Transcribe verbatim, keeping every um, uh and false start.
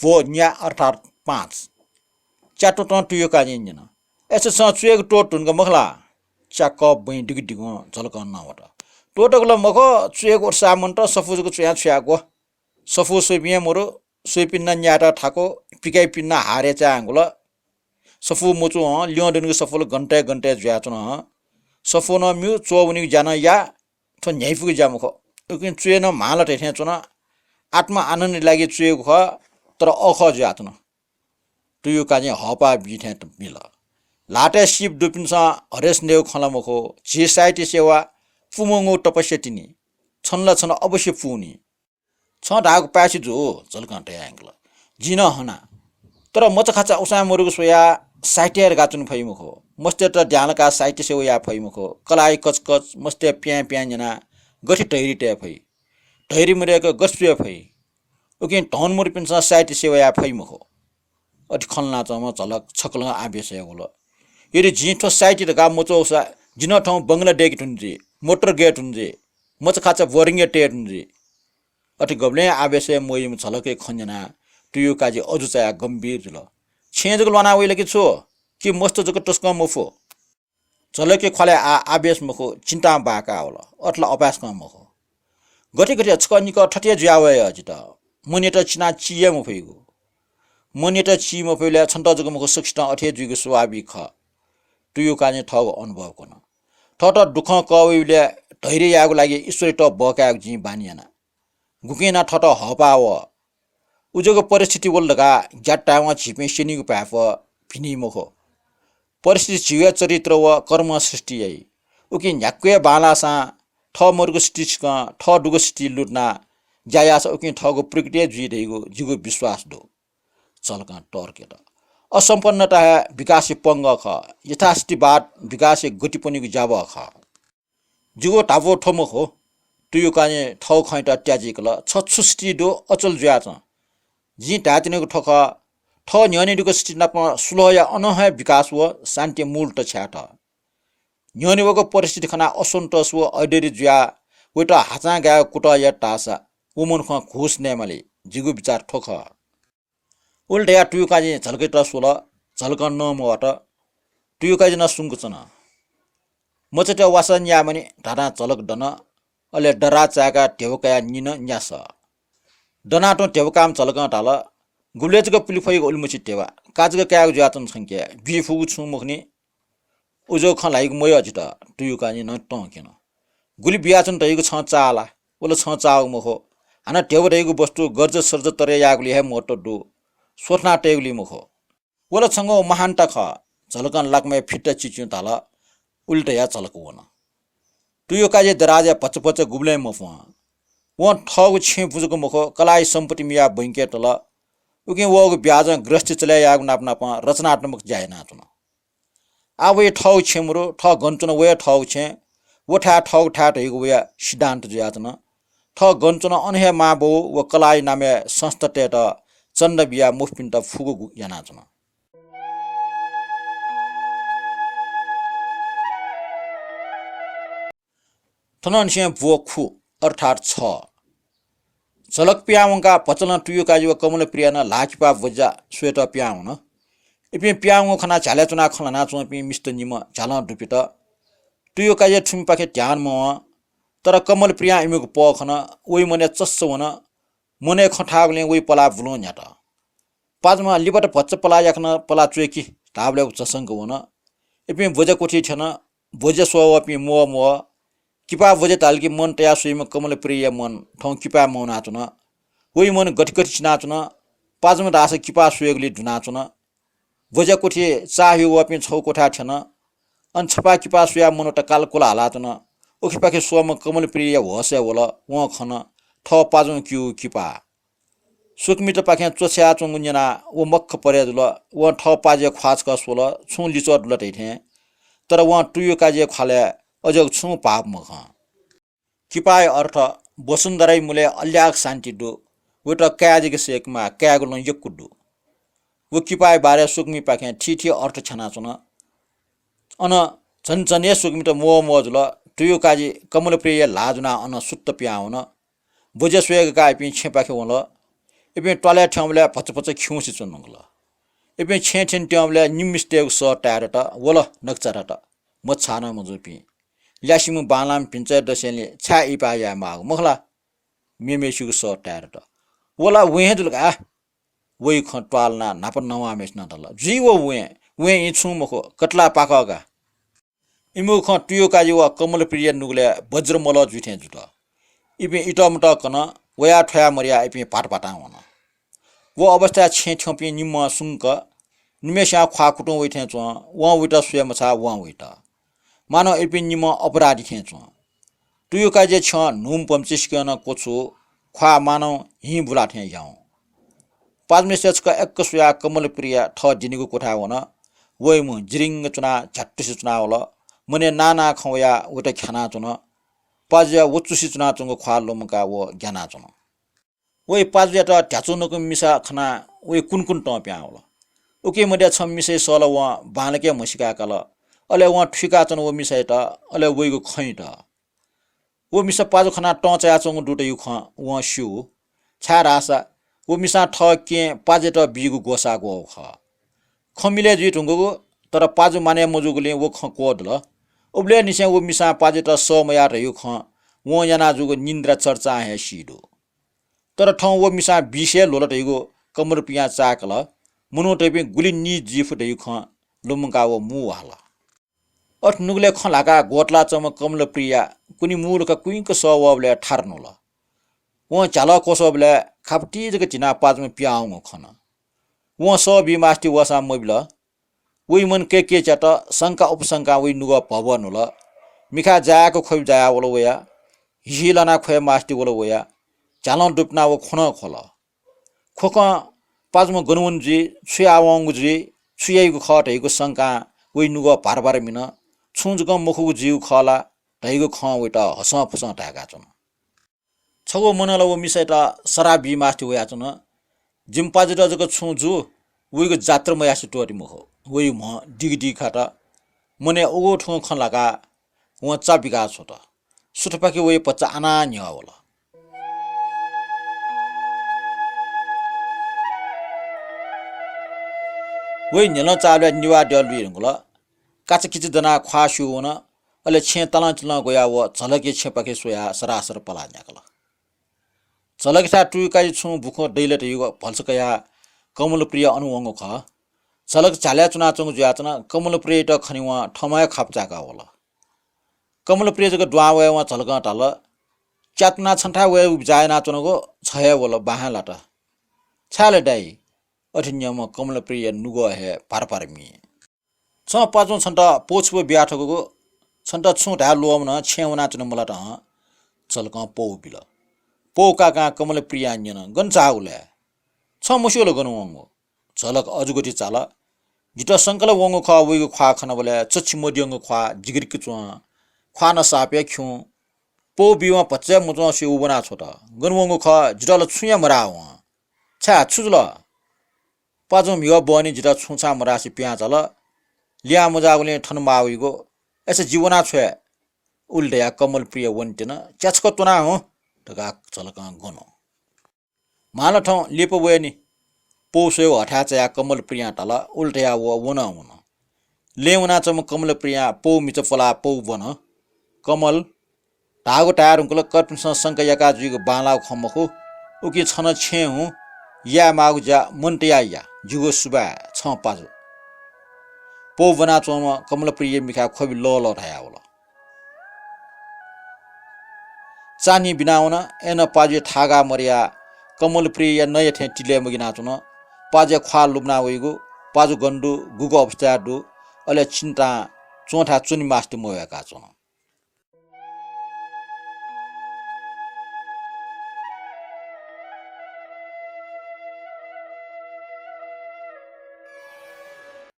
भ्व न्या अर्थात् पाँच। च्यातुतं तुयुकाजिं न्यन, अय्सा छं च्वय्गु त्वःत धुंक मखु ला? च्याकः बँय् दिगुदिगुं झलकं नं वत। त्वःतक ला मखु, च्वय्गु उत्साह मन्त, सफू जक च्वयां छु याये ग्व? सफू स्वइपिं हे मरु, स्वइपिन्ना न्यायेत थाकु, पिकाइपिन्ना हारय् चाये हंगु ला। सफू मच्वं ल्यं दुनिगु सफू ला गन्ताय् गन्ताय् जुयाच्वन। सफू नं म्यू, च्वः वनीगु ज्या नं या, थ्व न्ह्याइपुगु ज्या मखु। उकिं च्वय् नं म्हाल धइथें च्वन। आत्मा आनन्दया लागि च्वय्गु खः, तर अःखः जुयाच्वन। तुयुकाजिं हःपाः बी थें बिल। ल्हातय् सीप दुपिन्सं हरेस नयेगु खँ ला मखु, झी साहित्य सेवा पुमंगु तपस्या तिनि। छन ला छन अवश्य पूनि। छं धाःगु पाय्छि जू, झलकं धयायंकल। जिं नं हना। तर मचाखाचा उसाँय् मरुगु स्वयाः साहित्य धकाः च्वने फइ मखु। मस्तय्त द्यां लाकाः साहित्य सेवा याये फइ मखु। कलाःया कचकच, मस्तय् प्यां प्यां न्यनाः गथे धैर्य तये फइ? धैर्य मदय्क गथे च्वये फइ? उकिं धन मरुपिन्सं साहित्य सेवा याये फइ मखु। अथे खँ ल्हानाच्वंम्ह झलक छकलं आवेशय् वल। यदि जिं थ्व साहित्य धकाः मच्वःसा जि नं थौं बंगला दय्के धुन जुइ, मोटर गये धुन जुइ, मचाखाचा बोर्डिङय् तये धुन जुइ। अथे गबलें आवेशय् मवइम्ह झलकया खँ न्यनाः तुयुकाजी अजू चायाः गम्भीर जुल। छेँ जक ल्वाना वइ ला कि छु? कि मस्त जक तसकं मफु? झलकया ख्वालय् आः आवेश मखु, चिन्तां बाय्काः वल। अथे ला अपाय्सकं मखु। गथे गथे छकः निकः थथे जुया वये जितः। मनयात चिनाः ची हे मफइगु। मनयात ची मफइबलय् छन्त जक मखु, सकसितं अथे हे जुइगु स्वाभाविक खः। तुयुकाजीं थःगु अनुभव कन। थःत दुःखं कः वइबलय् धैर्य यायेगु लागि ईश्वरयात बःकायेगु जिं बानी याना। गुकिं यानाः थःत हःपाः वः। उजोगु परिस्थिति वल धकाः ग्यात धायेवं झीपिं स्यनीगु भाय्पः भिनी मखु। परिस्थिति झीगु हे चरित्र व कर्मं सृष्टि याइ। उकिं न्ह्याक्व हे बांलाःसां थः मरुगु स्थिति सिकं थः दुगु स्थिति लुधनाः ज्या याःसा उकिं थःगु प्रगति हे जुइ धइगु जिगु विश्वास दु। झलकं तर्क यात। असम्पन्नता हे विकासया पंगः खः। यथास्थितिवाद विकासया गतिपनिगु ज्याबः खः। जिगु धापू थ्व मखु, तुयुकाजीं थःगु खँयात त्याजिकल। छ छु स्थिति दु, अचल जुयाच्वँ। जिं धायेत्यनागु थ्व खः, थः न्ह्यःने दुगु स्थिति नाप सुलहया अनं हे विकास व शान्तिया मूल तछ्यायेत। न्ह्यःने वःगु परिस्थिति खनाः असन्तोष व अधैर्य जुयाः वयात हाचां गायेगु कुतः यात धाःसा व मनुखं घुस नयेमाली। जिगु बिचाः थ्व खः। उलि धयाः तुयुकाजीं झलकयात स्वल। झलकं नं मवात। तुयुकाजी नं सुम्क च्वन। मचातय् वासः न्यायेमानि धाधां झलक दन। अले दराः चाय्काः ध्यबा कयाः निन न्यासः। दनाः तुं ध्यबा काःम्ह झलकं धाल, गुबलय् जक पुले फइगु उलिमछि ध्यबा, का जक कायेगु जुयाच्वन छंके, बी फुगु छुं मखुनि। उजोगु खँ ल्हाइगु मयः जितः। तुयुकाजीं नं तं क्यन। गुलि बियाच्वन धइगु छं चाः ला? व ला छं चाःगु मखु। हानं ध्यबा धइगु वस्तु गर्ज सर्ज तरे यायेगुलिइ हे महत्त्व दु, स्वथना तयेगुलिइ मखु। व ला छंगु महानता खः। झलकं लाकमय् फित्ता चिच्युं धाल। उलि धयाः झलक वन। तुयुकाजी दराजय् भचा भचा गुबलें मफ्वं। वं थःगु छेँ बुजुक मखु, कलाःया सम्पत्ति मियाः बैंकय् तल। उकिं वःगु ब्याजं गृहस्थी चले यायेगु नाप नापं रचनात्मक ज्या यानाच्वन। आः वया थःगु छेँ मरु, थः गन च्वन वया थःगु छेँ, व थाय् थःगु थाय् धइगु वया सिद्धान्त जुयाच्वन। थः गन च्वन अन हे मांबौ व कलाःया नामय् संस्थातय्त चन्दा बियाः मफुपिन्त फुगु यानाच्वन। थनंनिसें भ्व खु अर्थात् छ। झलक पिहां वंकाः भचा नं तुयुकाजी व कमलप्रिया नं ल्हाः किपा ब्वज्या स्वयेत पिहां वन। इपिं पिहां वंगु खनाः झ्यालय् च्वनाः खँ ल्हानाच्वंपिं मिस्त निम्ह झ्यालं दुपित। तुयुकाजीया थुमिपाखे ध्यान मवं, तर कमलप्रियां इमिगु पः खन, वइ मनय् चस्स वन। मनय् खँ थाःगुलिं वइ पलाः बुलुं न्ह्यात। पाजुम्हं लिपा त भचा पलाः याकनं पलाः च्वय्कि धाःबलय् व झसंक वन। इपिं ब्वज्या क्वथिइ थ्यन। ब्वज्या स्वः वःपिं म्वः म्वः। किपा ब्वज्या धाल कि मन तयाः स्वइम्ह कमलप्रियाया मन थौं किपाय् मवनाच्वन। वइ मन गथे गथे चिनाच्वन। पाजुम्ह धाःसा किपा स्वयेगुलिइ दुनाच्वन। ब्वज्या क्वथिइ चाःह्यू वःपिं छगू क्वथाय् थ्यन। अन छपाः किपा स्वयाः मनूत कालकुल हालाच्वन। उखेपाखे स्वःम्ह कमलप्रियाया होसय् वल। वं खन, थः पाजुं क्यूगु किपा। सुकमितपाखें च्वछ्यायाच्वंगु न्यनाः व मख्ख परे जुल। वं थः पाजुया ख्वाः छकः स्वल, छुं लिच्वः दु ला धइथें। तर वं तुयुकाजीया ख्वालय् अज्याःगु छुं भाःपु मखं। किपाया अर्थ वसुन्धराया मुलय् अल्याग शान्ति दु। वयात काय् जक सय्केमाः, कायेगु लँ यक्व दु। व किपाया बारे सुकमिपाखें थीथी अर्थ छ्यानाच्वन। अन झन झन हे सुकमित म्वः म्वः जुल। तुयुकाजी कमलप्रियाया ल्हाः जुनाः अन सुत्त पिहां वन। ब्वज्या स्वयेगु काः इपिं छेँपाखे वल। इपिं त्वालय् थ्यंबलय् भचा भचा खिउँसे च्वंगु दु। इपिं छेँय् थ्यंतुं वःबलय् निम्हसितय्‌गु सः ताये दत, वल नकचा दत। मछाः नं मजूपिं ल्यासेम्ह बांलाम्ह भिन्चाया दसय्‌ले छाय् इहिपाः याये माःगु मखु ला? मेम्हय्‌सिगु सः ताये दत। व ला वें हे जुल का। वइगु खँ त्वाःलानाः न्हापा नवाःम्हय्‌सिनं धाल, जुइ व वें, वें ई छुं मखु, कतला पाकः का। इमिगु खँ तुयुकाजी व कमलप्रिया नुगलय् बज्रमलः जुइ थें जुल। इपिं इतःमतः कन, वयाः थ्वयाः मदयाः इपिं भातभातां वन। व अवस्थाय् छेँय् थ्यंपिं निम्हं सुंक निम्हय्‌सियां ख्वाः कुतुं वइ थें च्वं, वं वइत स्वये मछाः, वं वइत। मानौं इपिं निम्ह अपराधी थें च्वं। तुयुकाजीया छ्यं न्हूम्ह पम्हसिके नं क्वछुं, ख्वाः मानौं हिं बुला थें याउँ। पाजुम्हय्‌सित छकः एक्क स्वयाः कमलप्रिया थः द्यनीगु क्वथाय् वन। वइम्ह जिरिंग च्वनाः झ्यात्तुसे च्वनावल। मनय् नाना खँ वयाः वइत ख्यानाच्वन। पाजुया वचुसे च्वनाच्वंगु ख्वाः लुमंकाः व ग्यानाच्वन। वइ पाजुयात ध्याचु नकूम्ह मिसा खनाः वइ कुन्कुन तं पिहां वल। उकी मध्य छम्ह मिसय् सः ला वं बांलाक हे म्हसीका काल। अले वं थुइकाच्वन व मिसायात, अले वइगु खँयात। व मिसा पाजु खनाः तं चायाच्वंगु दु धइगु खँ वं स्यू, छाय्‌धाःसा व मिसां थः केहेँ पाजुयात बीगु ग्वसाः ग्वःगु खः। खँ मिलय् जुइ धुंकूगु, तर पाजु मानय् मजूगुलिं व खँ क्वदल। उबलय्‌निसें व मिसां पाजुयात सः मयाः धइगु खँ वं याना जूगु निन्द्रा चर्चां हे सी दु। तर थौं व मिसां बीसे हे ल्ह्वल धइगु कमलप्रियां चाय्‌कल। मनूतय्‌पिं गुलि नीच जुइ फु धइगु खँ लुमंकाः व मू वहाल। अथे नुगलय् खँ ल्हाकाः ग्वतलाच्वंम्ह कमलप्रिया कुने मूलका कुइक सः वःबलय् थारु न्हुल। वं झ्यालः क्वसःबलय् खापति जक झिनाः पाजुम्ह पिहां वंगु खन। वं सः बी मास्ति वःसां मबिल। वइ मन कय्‌कय्‌च्यात, शंका उपशंकां वइ नुगः भभः न्हुल। मिखाय् जाय्‌क ख्वबि जायावल वया। हिसि लानाः ख्वये मास्ति वल वया। झ्यालं दुपिनाः व ख्वनं ख्वल। ख्वखं पाजुम्ह गन वन जुइ, छु याः वंगु जुइ, छु याइगु खः धइगु शंकां वइ नुगः भारभार मिन। छुं जकं मखुगु जुइगु खः ला धइगु खँ वइत हसंफसं धाय्‌काच्वन। छगू मनंला व मिसायात सराप बी मास्ति वयाच्वन। जिमि पाजुयात जक छुं जू, वइगु जात्रा मयासें त्वःते मखु। वइ म्ह दिगदिग खात। मनय् उगु थुगु खँ ल्हाकाः वं चा बिकाः छ्वत। सुथपाखे वइ भचा आनाः न्ह्यः वल। वइ न्ह्यलं चाःबलय् निभाः द्यः लुइ धुंकल। काचाकिचा दनाः ख्वाः स्यू वन। अले छेँय् तालंचिलं ग्वयाः व झलकया छेँपाखे स्वयाः सरासर पलाः न्ह्याकल। झलकथाय् तुयुकाजी छुं बुखँ दइ ला धइगु भलसा कयाः कमलप्रिया अन वंगु खः। झलक झ्यालय् च्वनाच्वंगु जुयाच्वन। कमलप्रियायात खनी वं थःम्हं हे खापु चाय्‌काः वल। कमलप्रिया जक दुहां वये वं झलकं धाल, च्यातुना छन्थाय् वये बिचाः यानाच्वनागु छ हे वल, बां हे लात। छाय् ला दाइ? अथे न्यंम्ह कमलप्रिया नुगः हे भारभार मी। छं पाजुं छन्त पौ छपु बिया थकूगु, छन्त छुं धाये ल्वःमनं छेँय् वनाच्वने मलात हं। झलकं पौ बिल। पौ काकां कमलप्रियां न्यन, गन चाःगु लय्? छं मस्यू ला गन वंगु? झलक अजूगुति चाल। जितः संकल वंगु खः, वइगु ख्वाः खनाबलय् चच्छि मद्यंगु ख्वाः जिगरिक च्वं। ख्वाः नसाप हे खिउँ। पौ बीवं भचा हे मच्वंसे उ वनाछ्वत। गन वंगु खः, जितः ला छुं हे मधाः वं। छाय्, छु जुल? पाजुं म्हिगः बहनी जितः छुं छां मधासे पिहां झाल। लिहां मजुयागुलिं थन माः वइगु। अय्‌सा जि वनाछ्वये। उलि धयाः कमलप्रिया वनेत्यन। च्याछकः त्वना हुँ धकाः झलकं गन। मांला थौं लिपा वये नि। पौ स्वयेगु हथाय् चायाः कमलप्रियां धाल, उलि धयाः व वनं वन। लँय् वनाच्वंम्ह कमलप्रियां पौ म्हिचा प्वलाः पौ ब्वन। कमल, धाःगु धाये धुंकल, कर्पिन्सं संका याका जुइगु बांलाःगु खँ मखु। उकिं छं छेँय् हुँ, याये माःगु ज्या मन तयाः या, जिगु सुभाय्, छं पाजु। पौ ब्वनाच्वंम्ह कमलप्रिया मिखाय् ख्वबि लःलः धायावल। चान्हि बिनावन, अय्‌नं पाजुया थाःगाः मदयाः कमलप्रिया नया थें तिलय् मगिनाच्वन। पाजुया ख्वाः लुमना वइगु, पाजु गन दु, गुगु अवस्थाय् दु, अले चिन्तां च्वंथाय् च्वने मास्ति मवय्‌काच्वन।